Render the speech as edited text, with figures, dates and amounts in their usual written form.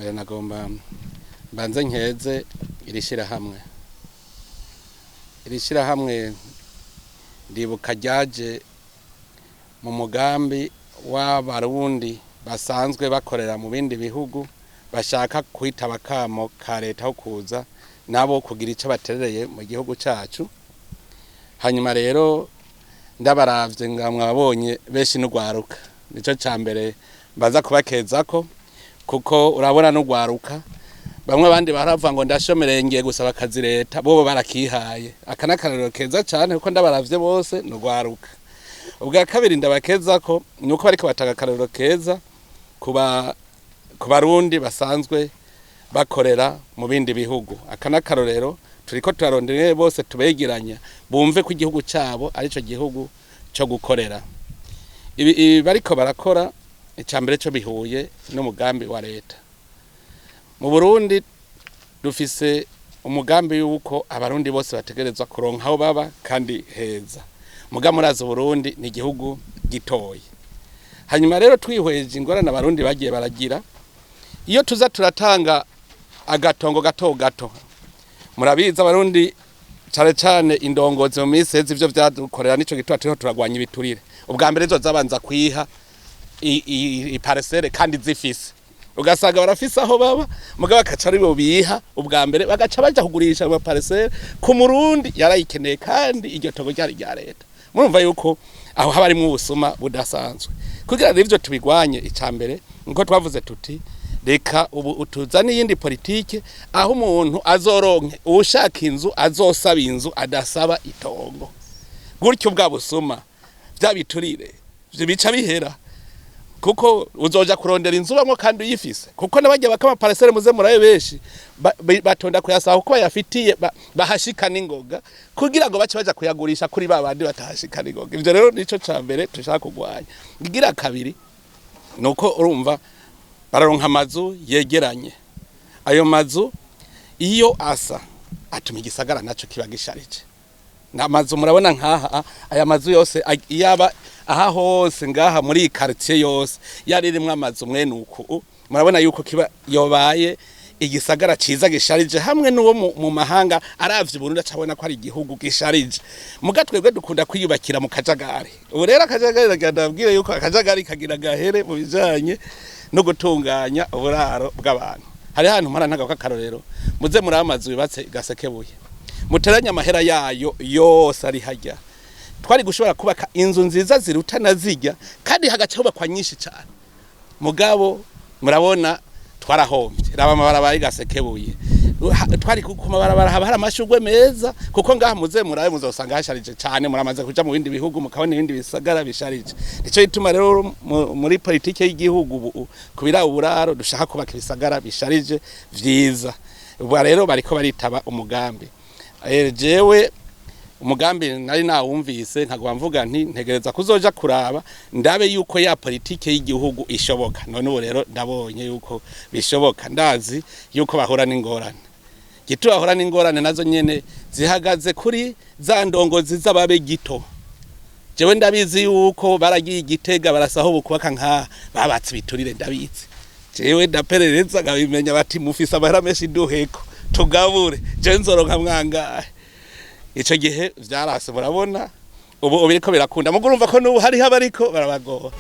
Mbere nagomba mbanze nkeze iri shyirahamwe. Iri shyirahamwe ndibuka ryaje mu mugambi w'Abarundi basanzwe bakorera mu bindi bihugu bashaka kwitaba akamo ka leta ho kuza nabo kugira icyo baterereye mu gihugu cyacu. Hanyuma rero ndabaravye nga mwabonye benshi n'ugwaruka, nico ca mbere mbaza kubakezako, kuko urabona n'ugwaruka bamwe abandi baravuga ngo ndashomereye ngiye gusaba akazi leta, bobo barakihaye. Aka n'akarorero keza cane kuko ndabaravye bose n'ugwaruka. Ubwa kabiri ndabakezako nuko bariko batanga akarorero keza ku Barundi basanzwe bakorera mu bindi bihugu. Aka n'akarorero turiko turarondera bose tubegeranya bumve ko igihugu cabo arico gihugu co gukorera. Ibi bariko barakora, icambere co bihuye n'umugambi wa leta. Mu Burundi dufise umugambi yuko Abarundi bose bategerezwa kuronka aho baba kandi heza. Muga murazi Burundi ni igihugu gitoyi. Hanyuma rero twihweje ingorane Abarundi bagiye baragira, iyo tuza turatanga agatongo gato gato, murabizi Abarundi cane cane indongozi mu minsi iheze ivyo vyadukorera, nico gituma turiho turagwanya ibiturire. Ubwa mbere zo zabanza kwiha iparcelle kandi zifise, ugasanga barafise aho baba, mugabo bakaca aribo biha ubwa mbere, bagaca baja kugurisha ama parcelle ku Murundi yarayikeneye kandi iryo tongo ryari rya leta. Murumva yuko aho haba harimwo ubusuma budasanzwe. Kugira rero ivyo tubigwanye, ica mbere niko twavuze tuti reka ubu tuzane iyindi politike aho umuntu azoronke, uwushaka inzu azosaba inzu adasaba itongo. Gutyo bwa busuma vya biturire ivyo bica bihera, kuko uzoja kurondera inzu bamwe kandi uyifise, kuko n'abajya bakama parcelle muze murabe benshi batonda kuyasaba kuko bayafitiye bahashika n'ingoga kugira ngo bace baja kuyagurisha kuri ba bandi batahashika n'ingoga. Ivyo rero nico ca mbere dushaka kurwanya. Igira kabiri nuko urumva bararonka amazu yegeranye. Ayo mazu iyo asa atuma igisagara naco kiba gisharije. N'amazu murabona nkaha, aya mazu yose iyaba aha hose ngaha muri iyi quartier yose yari irimwo amazu mwene uku, murabona yuko kiba yobaye igisagara ciza gisharije, hamwe n'uwo mu mahanga aravye Burundi acabona ko ari igihugu gisharije. Muga twebwe dukunda kwiyubakira mu kajagari. Ubu rero akajagari, ndabwire yuko akajagari kagira gahere mu bijanye no gutunganya uburaro bw'abantu. Hari ahantu mpora ntaga k'akarorero, muze muri amazu yubatse Gasekebuye, muteranye amahera yayo yose ari hajya, twari gushobora kubaka inzu nziza ziruta na zijya kandi hagaca hubakwa nyinshi cyane. Mugabo murabona twarahombye. Raba amabarabara y'Gasekebuye, twari ku mabarabara haba hari amashurwe meza, kuko ngaha muze murabe muzosanga hasharije cyane. Muramaze kuja mu bindi bihugu mukabona ibindi bisagara bisharije. Nico gituma rero muri politike y'igihugu ubu kubira uburaro dushaka kubaka ibisagara bisharije vyiza. Ubu rero bariko baritaba umugambi. Jewe umugambi nari nawumvise nkagwa mvuga nti ntegereza kuzoja kuraba ndabe yuko ya politike y'igihugu ishoboka. None ubu rero ndabonye yuko bishoboka. Ndazi yuko bahura n'ingorane, gitu bahura n'ingorane nazo nyene zihagaze kuri za ndongozi z'ababe gito. Jewe ndabizi yuko baragiye Igitega barasaho bukubaka nka babatse ibiturire, ndabizi jewe ndaperereza nkabimenya, bati mufise amahera menshi duheko tugabure, jewe nzoronka mwangahe. Ico gihe vyarase, murabona ubu biriko birakunda, mugo urumva ko n'ubu hariho abariko barabagora.